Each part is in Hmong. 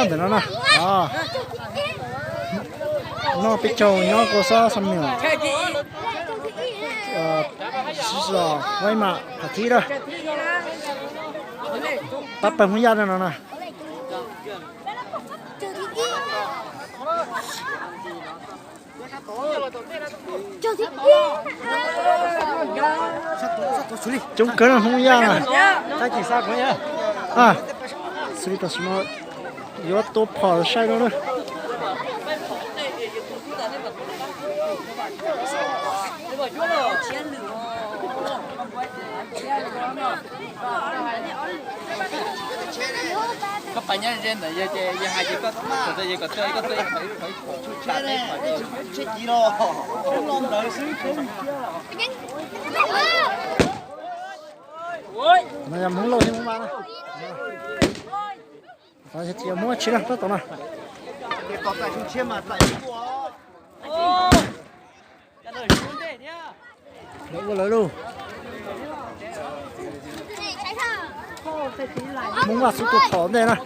Ntawm no na, noj peb caug nyob kua xab xa miam, siv zog vaib mam pham thib na, pab pawg Hmoob Yaj no na. Coob kawg na Hmoob Yaj na. Xws li tam sim no yuav tua phom saib rau na. Koj pais nyob ze ntawd yog ces yog hais tias koj, koj tuaj, koj tuaj ib qho ib qho tshuaj tshaj ib qho ces. No yog Hmoob Lauj thiab Hmoob Vaj na. Qhov tias muab tsis na tab tom no. Lawv ua lawv lauj. Hmoob Vaj xub tua phom ntej na.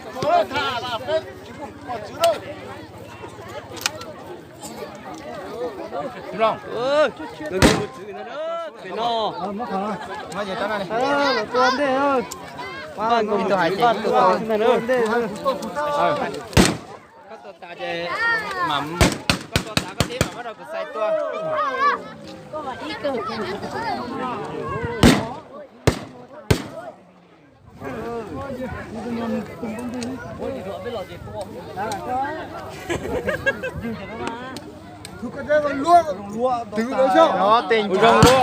Koj tua tas ces, koj tua tas koj tib mam muab rau kuv xais tua. Luab tej zoo luab.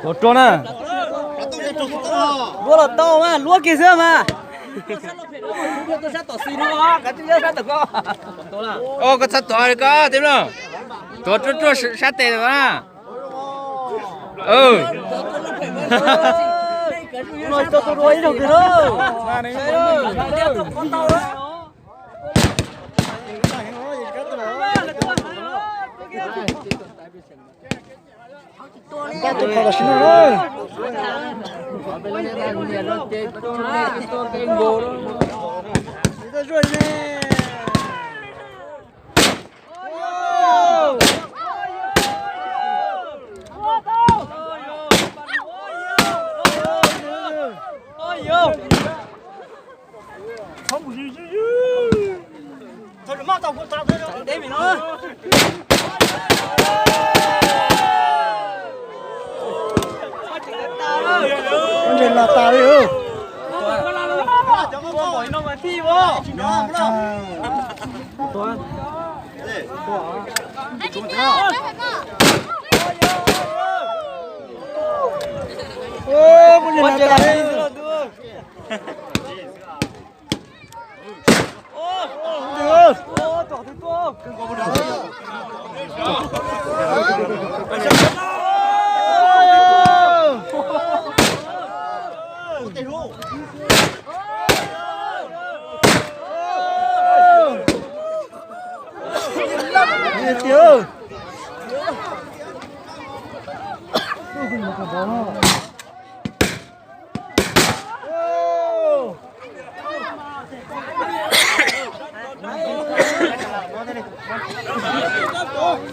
Tua rua na. Luab los tau mas, luab kiag xwb mas. Koj txhob tuav li koj tib mlog. Tuav ruaj ruaj sab tes na. Tab tus phom tam sim no na. Ntses las tas li.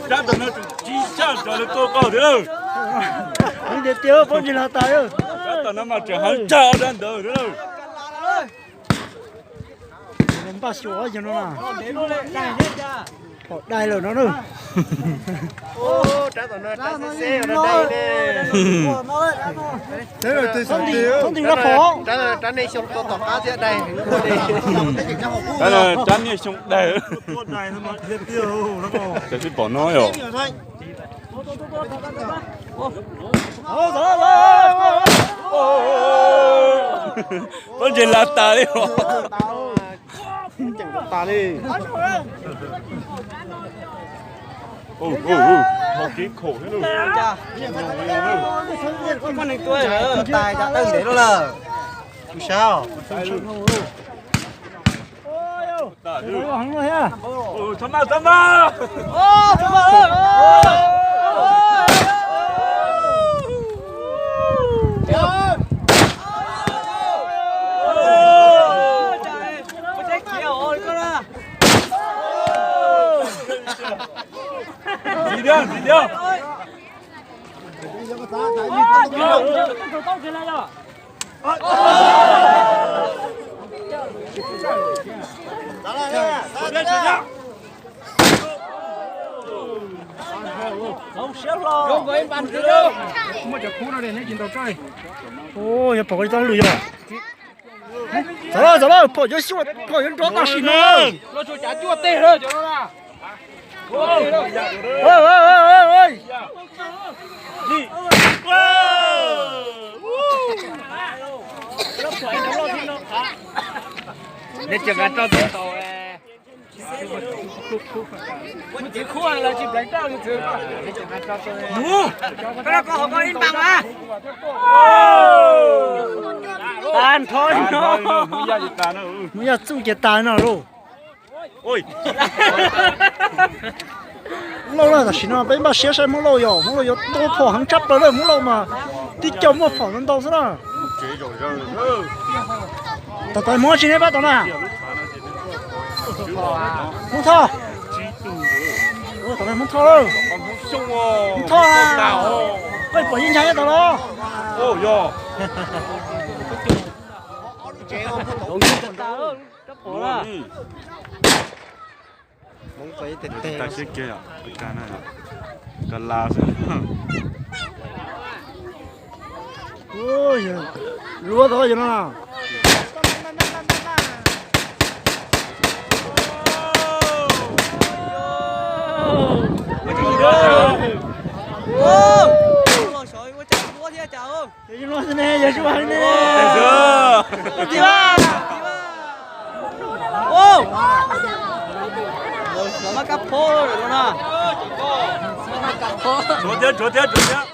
Rab tom no tseem tsis tshaj rov lawv tua qaug thiab lawm. Tias tias pab ntsis los tas. Rab tom no mas tseem heev tshaj ob rab ntawd thiab lawm. Npaj xyuas yog no na. Phom dai lawm no na. Rab niag xyoo dai. Cov sib pom no yom. Pab ntses las tas li os. Tho kev khom thiab. Tus sab. Ua, yog pom ko li tau lwm yog. Txav lawm, txav lawm, phom yuav xyuas, phom yuav nrov tam sim no. Tas nrho no. Hmoob Yaj txuj ces tas no lauj. Hmoob Lauj na, tam sim no peb npaj siab saib Hmoob Lauj yom, Hmoob Lauj yuav tua phom heev tshaj plaws na, Hmoob Lauj mas tib co muaj phom ntau ntau xwb na. Tom tau Hmoob tsis neb pab tom na. Hmoob Thoj. Tom na Hmoob Thoj. Hmoob Thoj na. Peb pom yeej ncha nyob tom los. Luag tau yog no. Tshuav thiab, tshuav thiab, tshuav thiab.